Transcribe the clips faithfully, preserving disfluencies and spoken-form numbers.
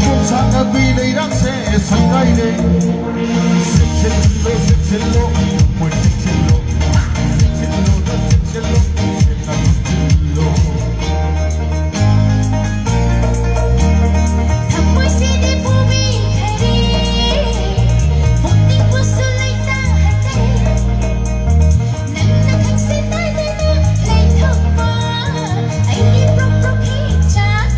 ꯈꯣꯡꯁꯥꯡꯅꯕꯤ ꯂꯩꯔꯥꯡꯁꯦ ꯁꯪꯒꯥꯏꯔꯦ꯫ ꯆꯦꯛꯁꯤꯜꯂꯣ, ꯆꯦꯛꯁꯤꯜꯂꯣ, ꯊꯃꯣꯏ ꯆꯦꯛꯁꯤꯜꯂꯣ꯫ ꯆꯦꯛꯁꯤꯜꯂꯣꯗ ꯆꯦꯛꯁꯤꯜꯂꯣ, ꯆꯦꯛꯅ ꯊꯝꯖꯤꯜꯂꯣ꯫ ꯊꯃꯣꯏꯁꯤꯗꯤ ꯄꯨꯕꯤꯈ꯭ꯔꯦ, ꯄꯨꯛꯅꯤꯡꯕꯨꯁꯨ ꯂꯩꯇꯥꯍꯜꯂꯦ꯫ ꯅꯪꯅ ꯈꯪꯁꯤꯟꯅꯗꯅ ꯂꯩꯊꯣꯛꯄ ꯑꯩꯒꯤ ꯄ꯭ꯔꯣꯛ ꯄ꯭ꯔꯣꯛ ꯍꯤꯡꯆꯥꯛ꯫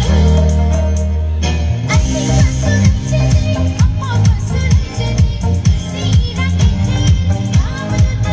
ꯑꯊꯤꯡꯕꯁꯨ ꯂꯩꯖꯗꯦ, ꯑꯄꯥꯝꯕꯁꯨ ꯂꯩꯖꯗꯦ, ꯁꯤꯔꯒꯦ ꯊꯦꯡꯂꯕꯗꯨꯗ꯫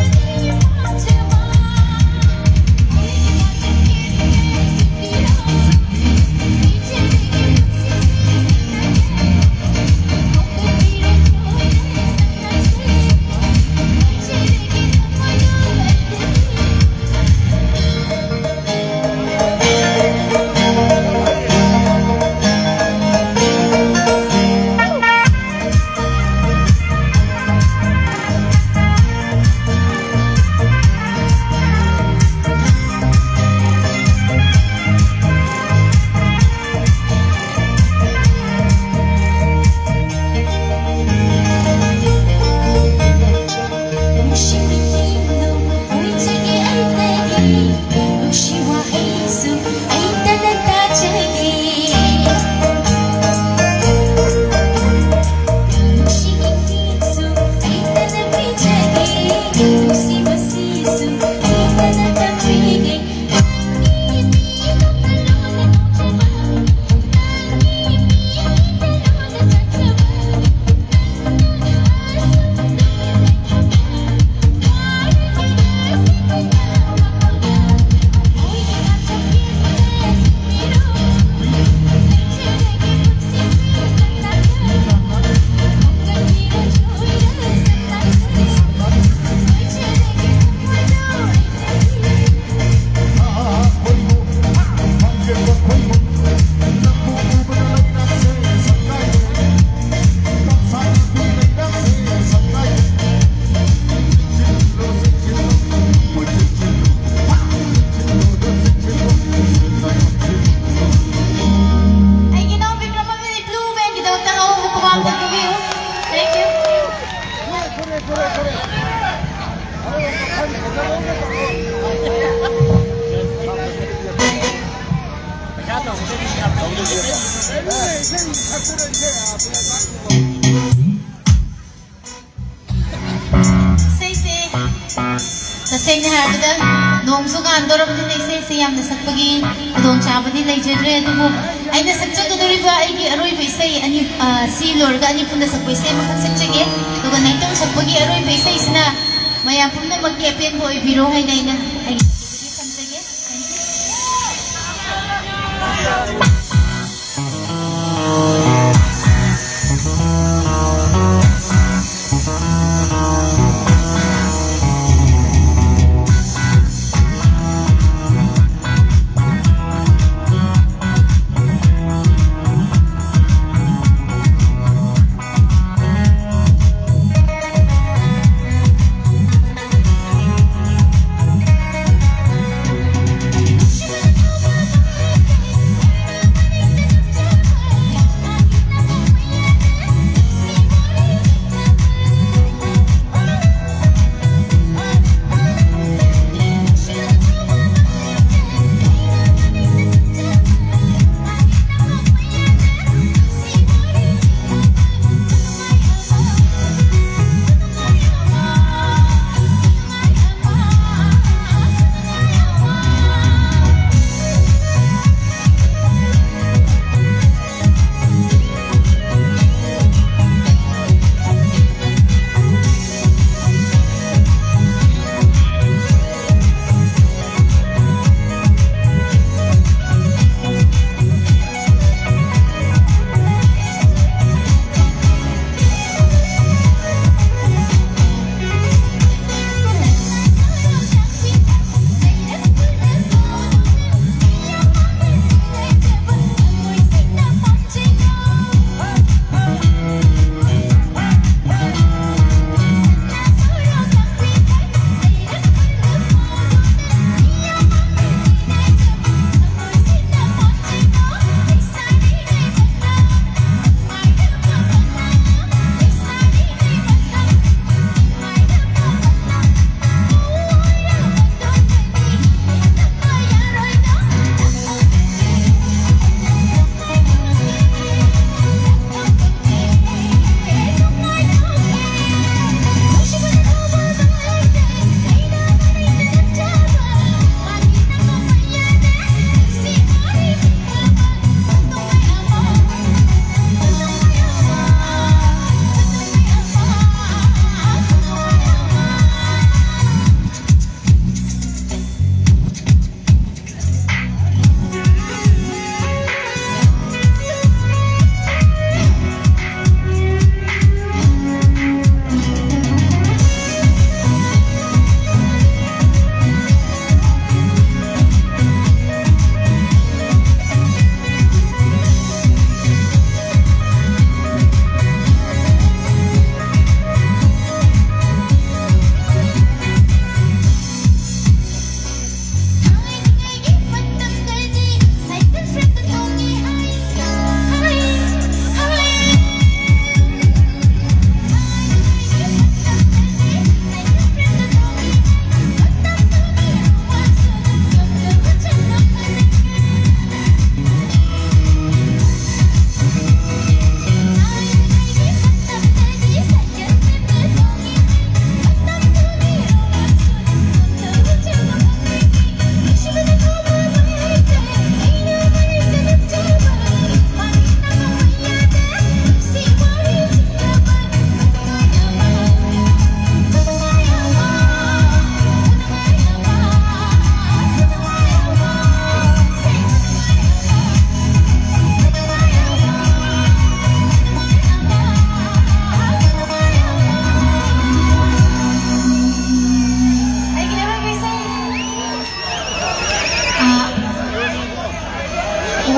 ꯏꯁꯩꯁꯦ ꯇꯁꯦꯡꯅ ꯍꯥꯏꯔꯕꯗ ꯅꯣꯡꯁꯨ ꯉꯥꯟꯗꯧꯔꯕꯅꯤꯅ ꯏꯁꯩꯁꯦ ꯌꯥꯝꯅ ꯁꯛꯄꯒꯤ ꯈꯨꯗꯣꯡꯆꯥꯕꯗꯤ ꯂꯩꯖꯗ꯭ꯔꯦ꯫ ꯑꯗꯨꯕꯨ ꯑꯩꯅ ꯁꯛꯆꯒꯗꯧꯔꯤꯕ ꯑꯩꯒꯤ ꯑꯔꯣꯏꯕ ꯏꯁꯩ ꯑꯅꯤ, ꯑ, ꯁꯤ ꯂꯣꯏꯔꯒ ꯑꯅꯤꯄꯨꯟꯗ ꯁꯛꯄ ꯏꯁꯩ ꯑꯃꯈꯛ ꯁꯛꯆꯒꯦ꯫ ꯑꯗꯨꯒ ꯅꯥꯏꯇꯣꯝ ꯁꯛꯄꯒꯤ ꯑꯔꯣꯏꯕ ꯏꯁꯩꯁꯤꯅ ꯃꯌꯥꯝ ꯄꯨꯝꯅꯃꯛꯀꯤ ꯑꯄꯦꯟꯕ ꯑꯣꯏꯕꯤꯔꯣ ꯍꯥꯏꯅ ꯑꯩꯅ ꯑꯩꯒꯤ ꯊꯝꯖꯒꯦ꯫ Thank you.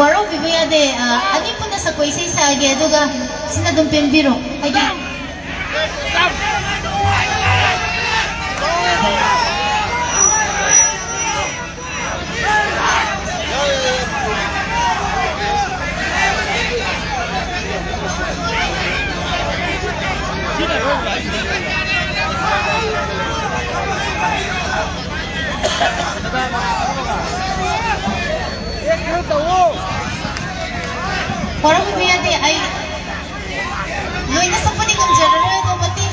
ꯋꯥꯔꯧꯕꯤꯕ ꯌꯥꯗꯦ꯫ ꯑ, ꯑꯅꯤ ꯄꯨꯟꯅ ꯁꯛꯄ ꯏꯁꯩ ꯁꯛꯑꯒꯦ, ꯑꯗꯨꯒ ꯁꯤꯅ ꯑꯗꯨꯝ ꯄꯦꯟꯕꯤꯔꯣ꯫ ꯍꯥꯏꯗꯤ, ꯋꯥꯔꯧꯕꯤꯕ ꯌꯥꯗꯦ꯫ ꯑꯩ ꯂꯣꯏꯅ ꯁꯛꯄꯗꯤ ꯉꯝꯖꯔꯔꯣꯏ ꯑꯗꯣ ꯃꯇꯦꯛ꯫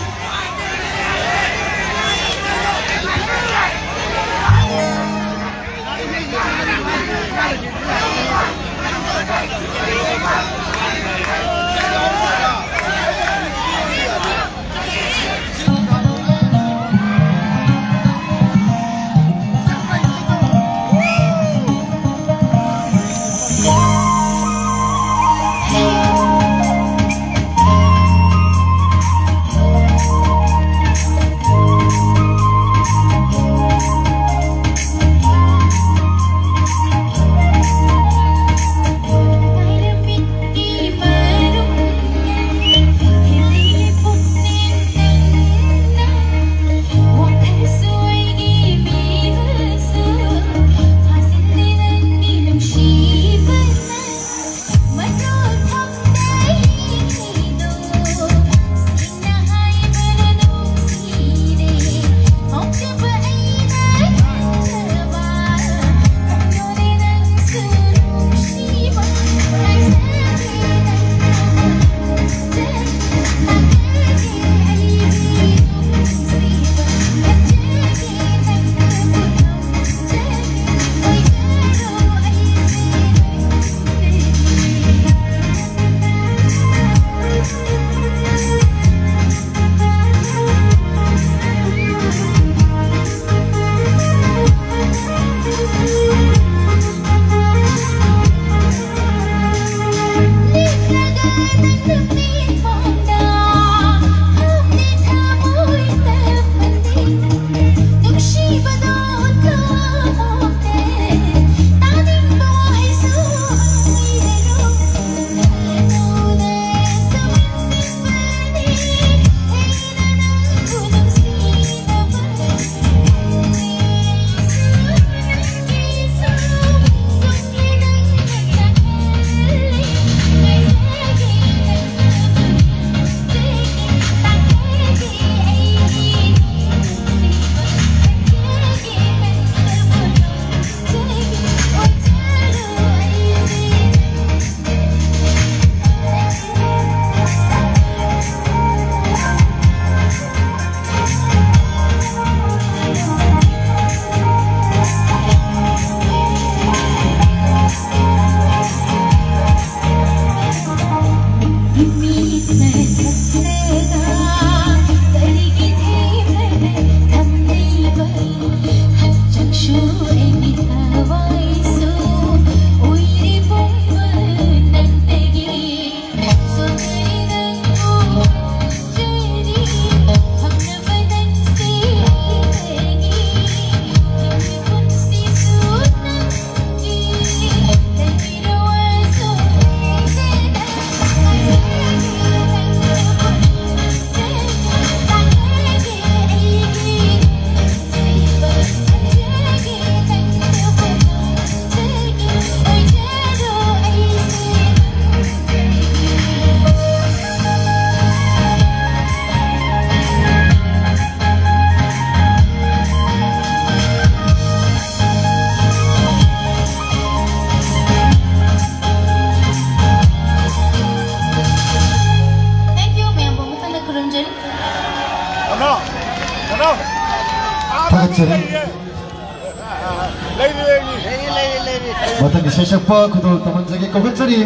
ꯃꯊꯪꯒꯤ ꯁꯩꯁꯛꯄ ꯈꯨꯗꯣꯜ ꯇꯝꯍꯟꯖꯒꯦ, ꯀꯧꯈꯠꯆꯔꯤ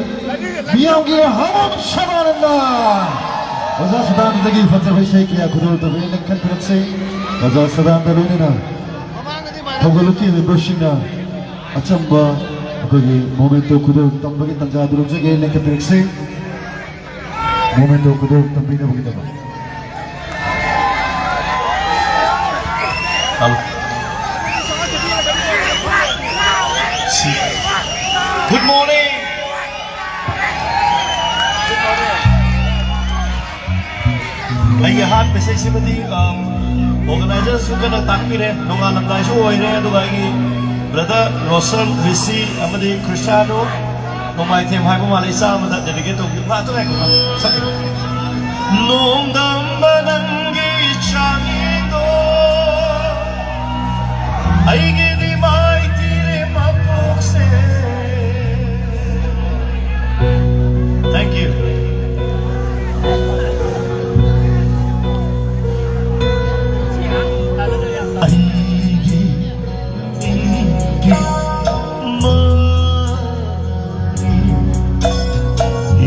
ꯃꯤꯌꯥꯝꯒꯤ ꯍꯥꯃꯣꯝ ꯁꯗꯥꯅꯟꯗ꯫ ꯑꯣꯖꯥ ꯁꯗꯥꯅꯟꯗꯒꯤ ꯐꯖꯕ ꯏꯁꯩ ꯀꯌꯥ ꯈꯨꯗꯣꯜ ꯇꯝꯕꯤꯅ ꯂꯦꯡꯈꯠꯄꯤꯔꯛꯁꯤ꯫ ꯑꯣꯖꯥ ꯁꯗꯥꯅꯟꯗ ꯂꯣꯏꯅꯅ ꯊꯧꯒꯜꯂꯨꯞꯀꯤ ꯃꯦꯝꯕꯔꯁꯤꯡꯅ ꯑꯆꯝꯕ ꯑꯩꯈꯣꯏꯒꯤ ꯃꯣꯃꯦꯟꯇꯣ ꯈꯨꯗꯣꯜ ꯇꯝꯕꯒꯤ ꯇꯥꯟꯖꯥ ꯑꯗꯨ ꯂꯧꯖꯒꯦ, ꯂꯦꯡꯈꯠꯄꯤꯔꯛꯁꯤ꯫ ꯃꯣꯃꯦꯟꯇꯣ ꯈꯨꯗꯣꯜ ꯇꯝꯕꯤꯅꯕꯒꯤꯗꯃꯛ꯫ Good morning. ꯑꯩꯒꯤ ꯍꯥꯔꯠ ꯃꯦꯁꯦꯖꯁꯤꯃꯗꯤ, ꯑꯝ, ꯑꯣꯔꯒꯅꯥꯏꯖꯔꯁꯨ ꯀꯟꯅ ꯇꯥꯛꯄꯤꯔꯦ, ꯅꯣꯡꯉꯥꯜꯂꯝꯗꯥꯏꯁꯨ ꯑꯣꯏꯔꯦ, ꯑꯗꯨꯒ ꯑꯩꯒꯤ ꯕ꯭ꯔꯗꯔ ꯔꯣꯁꯟ, ꯔꯤꯁꯤ ꯑꯃꯗꯤ ꯈ꯭ꯔꯤꯁꯇꯤꯌꯥꯅꯣ ꯅꯣꯡꯃꯥꯏꯊꯦꯝ ꯍꯥꯏꯕ ꯃꯥꯜꯂꯦ, ꯏꯆꯥ ꯑꯃꯗ ꯗꯦꯗꯤꯀꯦꯠ ꯇꯧꯕꯤꯌꯨ꯫ ꯉꯥꯛꯇ ꯉꯥꯏꯈꯣ, ꯁꯛꯄꯤꯌꯨ꯫ ꯅꯣꯡꯗꯝꯕ ꯅꯪꯒꯤ ꯆꯥꯡꯌꯦꯡꯗꯣ ꯑꯩꯒꯤꯗꯤ ꯃꯥꯏꯊꯤꯔꯦ ꯃꯄꯣꯛꯁꯦ꯫ Thank you. ꯑꯩꯒꯤ ꯃꯤꯠꯀꯤ ꯃꯥ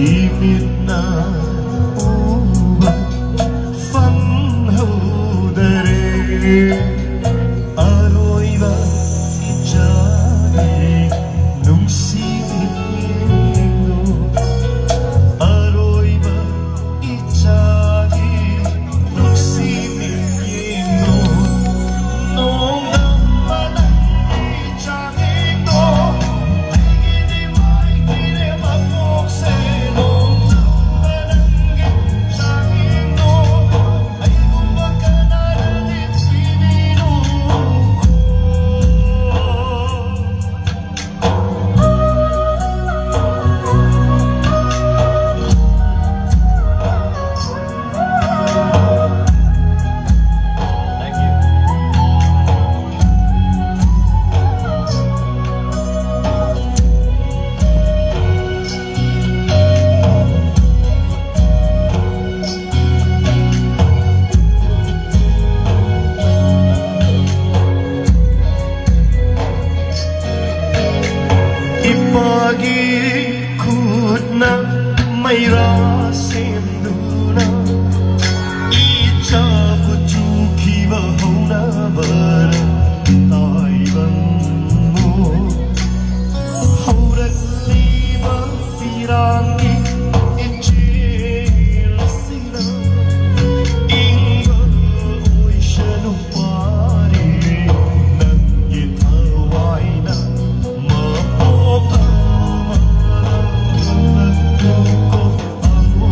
ꯏꯃꯤꯠꯅ ꯎꯕ ꯐꯪꯍꯧꯗꯔꯦ꯫ ꯑꯔꯣꯏꯕ ꯒꯤ ꯈꯨꯠꯅ ꯃꯩꯔꯥ ꯁꯦꯝꯗꯨꯅ ꯏꯆꯥꯕꯨ ꯆꯨꯈꯤꯕ ꯍꯧꯅꯕꯔ ꯇꯥꯏꯕꯪꯉꯣ꯫ ꯍꯧꯔꯛꯂꯤꯕ ꯄꯤꯔꯥꯡꯒꯤ ꯏꯆꯦꯜꯁꯤꯅ ꯏꯪꯕ ꯑꯣꯏꯁꯅꯨ ꯋꯥꯔꯤ ꯅꯪꯒꯤ ꯊꯋꯥꯏꯅ ꯃꯄꯣꯛ ꯑꯃ ꯂꯥꯛꯂꯛꯂꯣꯀꯣ꯫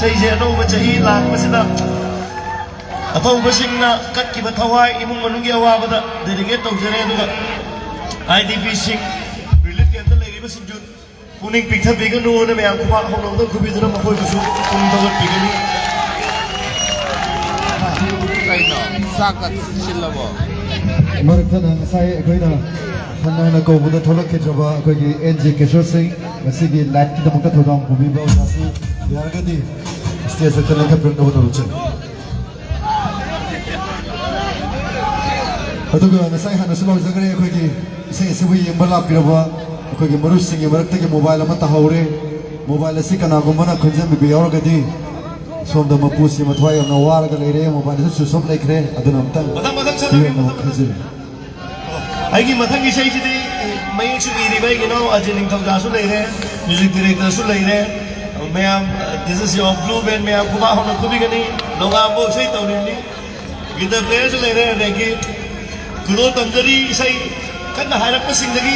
ꯑꯩꯁꯦ ꯑꯅꯧꯕ ꯆꯍꯤ ꯂꯥꯛꯄꯁꯤꯗ ꯑꯇꯧꯕꯁꯤꯡꯅ ꯀꯠꯈꯤꯕ ꯊꯋꯥꯏ, ꯏꯃꯨꯡ ꯃꯅꯨꯡꯒꯤ ꯑꯋꯥꯕꯗ dedicate ꯇꯧꯖꯔꯦ꯫ ꯑꯗꯨꯒ IDPꯁꯤꯡ, relief campꯇ ꯂꯩꯔꯤꯕꯁꯤꯡꯁꯨ ꯄꯨꯛꯅꯤꯡ ꯄꯤꯛꯊꯕꯤꯒꯅꯨꯅ ꯃꯌꯥꯝ ꯈꯨꯕꯥꯛ ꯍꯧꯅꯕꯗ ꯈꯨꯕꯤꯗꯨꯅ ꯃꯈꯣꯏꯕꯨꯁꯨ ꯄꯨꯛꯅꯤꯡ ꯊꯧꯒꯠꯄꯤꯒꯅꯤ꯫ ꯀꯩꯅꯣ, ꯆꯥꯛꯀ ꯁꯤꯜꯂꯕꯣ? ꯃꯔꯛ ꯊꯠꯅ ꯉꯁꯥꯏ ꯑꯩꯈꯣꯏꯅ ꯈꯪꯅꯅ ꯀꯧꯕꯗ ꯊꯣꯛꯂꯛꯈꯤꯗ꯭ꯔꯕ ꯑꯩꯈꯣꯏꯒꯤ ꯑꯦꯟ ꯖꯦ ꯀꯦꯁꯣꯔ ꯁꯤꯡ, ꯉꯁꯤꯒꯤ ꯂꯥꯏꯠꯀꯤꯗꯃꯛꯇ ꯊꯧꯗꯥꯡ ꯄꯨꯕꯤꯕ ꯑꯣꯖꯥꯁꯨ ꯌꯥꯔꯒꯗꯤ ꯁ꯭ꯇꯦꯖꯇ ꯂꯦꯡꯈꯠꯄꯤꯔꯛꯅꯕ ꯇꯧꯖꯒꯦ꯫ ꯑꯗꯨꯒ ꯉꯁꯥꯏ ꯍꯥꯟꯅꯁꯨ ꯂꯥꯎꯖꯈ꯭ꯔꯦ, ꯑꯩꯈꯣꯏꯒꯤ ꯏꯁꯩ ꯑꯁꯤꯕꯨ ꯌꯦꯡꯕ ꯂꯥꯛꯄꯤꯔꯕ ꯑꯩꯈꯣꯏꯒꯤ ꯃꯔꯨꯞꯁꯤꯡꯒꯤ ꯃꯔꯛꯇꯒꯤ ꯃꯣꯕꯥꯏꯜ ꯑꯃ ꯇꯥꯍꯧꯔꯦ꯫ ꯃꯣꯕꯥꯏꯜ ꯑꯁꯤ ꯀꯅꯥꯒꯨꯝꯕꯅ ꯈꯨꯟꯖꯟꯕꯤꯕ ꯌꯥꯎꯔꯒꯗꯤ, ꯁꯣꯝꯗ ꯃꯄꯨꯁꯤ ꯃꯊ꯭ꯋꯥꯏ ꯌꯥꯝꯅ ꯋꯥꯔꯒ ꯂꯩꯔꯦ, ꯃꯣꯕꯥꯏꯜ ꯑꯁꯤ switch off ꯂꯩꯈ꯭ꯔꯦ꯫ ꯑꯗꯨꯅ ꯑꯝꯇꯪ ꯃꯊꯪ ꯃꯊꯪ ꯆꯠꯂꯒꯦ, ꯄꯤꯔꯛꯅꯕ ꯃꯊꯪ ꯃꯊꯪ꯫ ꯈꯟꯖꯔꯤ꯫ ꯑꯩꯒꯤ ꯃꯊꯪꯒꯤ ꯏꯁꯩꯁꯤꯗꯤ ꯃꯌꯦꯛꯁꯨ ꯏꯔꯤꯕ ꯑꯩꯒꯤ ꯏꯅꯥꯎ ꯑꯖꯦ ꯅꯤꯡꯊꯧꯖꯥꯁꯨ ꯂꯩꯔꯦ, music directorꯁꯨ ꯂꯩꯔꯦ꯫ ꯃꯌꯥꯝ, this is your blue band, ꯃꯌꯥꯝ ꯈꯨꯕꯥꯛ ꯍꯧꯅ ꯈꯨꯕꯤꯒꯅꯤ꯫ ꯅꯣꯡꯉꯥꯟꯕ ꯏꯁꯩ ꯇꯧꯔꯤꯕꯅꯤ꯫ Guitar playerꯁꯨ ꯂꯩꯔꯦ, ꯑꯗꯒꯤ ꯈꯨꯗꯣꯜ ꯇꯝꯖꯔꯤ ꯏꯁꯩ ꯀꯟꯅ ꯍꯥꯏꯔꯛꯄꯁꯤꯡꯗꯒꯤ꯫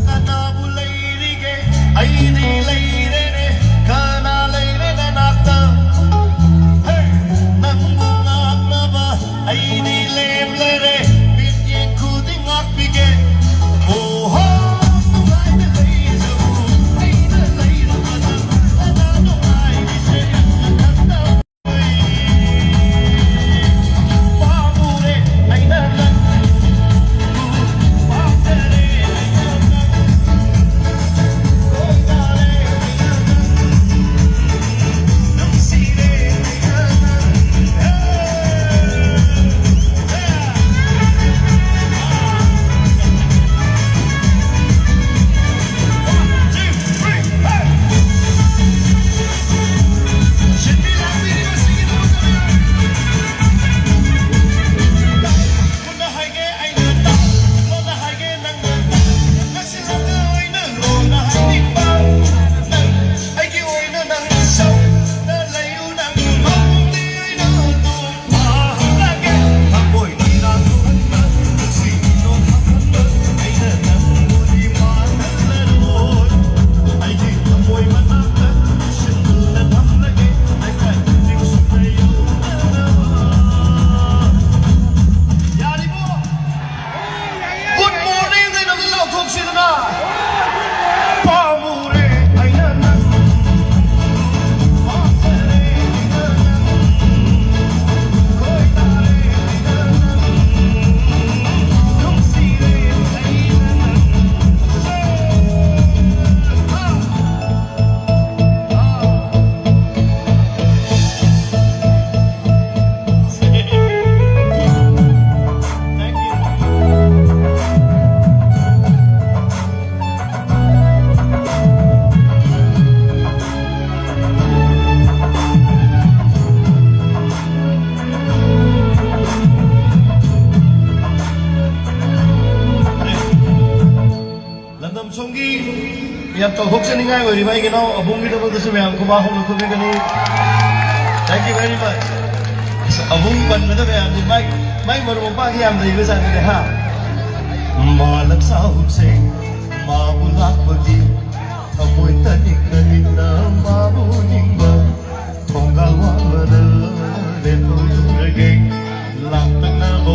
ꯀꯅꯥꯕꯨ ꯂꯩꯔꯤꯒꯦ? ꯑꯩꯗꯤ ꯂꯩꯔꯦꯅꯦ꯫ ꯀꯅꯥ ꯂꯩꯔꯦ ꯅꯅꯥꯛꯇ? ꯍꯦ! ꯅꯪꯕꯨ ꯉꯥꯛꯅꯕ ꯑꯩꯗꯤ ꯂꯦꯞꯂꯔꯦ꯫ ꯃꯤꯠꯌꯦꯡ ꯌꯥꯝ ꯆꯥꯎꯊꯣꯛꯆꯅꯤꯡꯉꯥꯏ ꯑꯣꯏꯔꯤꯕ ꯑꯩꯒꯤ ꯏꯅꯥꯎ ꯑꯕꯨꯡꯒꯤꯗꯃꯛꯇꯁꯨ ꯃꯌꯥꯝ ꯈꯨꯕꯥꯛ ꯍꯧꯅ ꯈꯨꯝꯕꯤꯒꯅꯤ꯫ Thank you very much. ꯑꯁ, ꯑꯕꯨꯡ ꯄꯟꯕꯗ ꯃꯌꯥꯝꯁꯦ ꯃꯥꯏ, ꯃꯥꯏ ꯃꯔꯨꯞ ꯃꯄꯥꯡ ꯌꯥꯝ ꯂꯩꯕ ꯖꯥꯠꯅꯤꯅꯦ, ꯍꯥ? ꯃꯥꯂꯛ ꯁꯥꯍꯨꯞꯁꯦ ꯃꯥꯕꯨ ꯂꯥꯛꯄꯒꯤ ꯊꯃꯣꯏ ꯇꯅꯤꯡ ꯇꯅꯤꯡꯅ ꯃꯥꯕꯨ ꯎꯅꯤꯡꯕ ꯊꯣꯡꯒꯥꯜ ꯋꯥꯡꯃꯗ ꯂꯦꯞꯍꯧꯔꯒꯦ꯫ ꯂꯥꯡꯇꯛꯅꯕ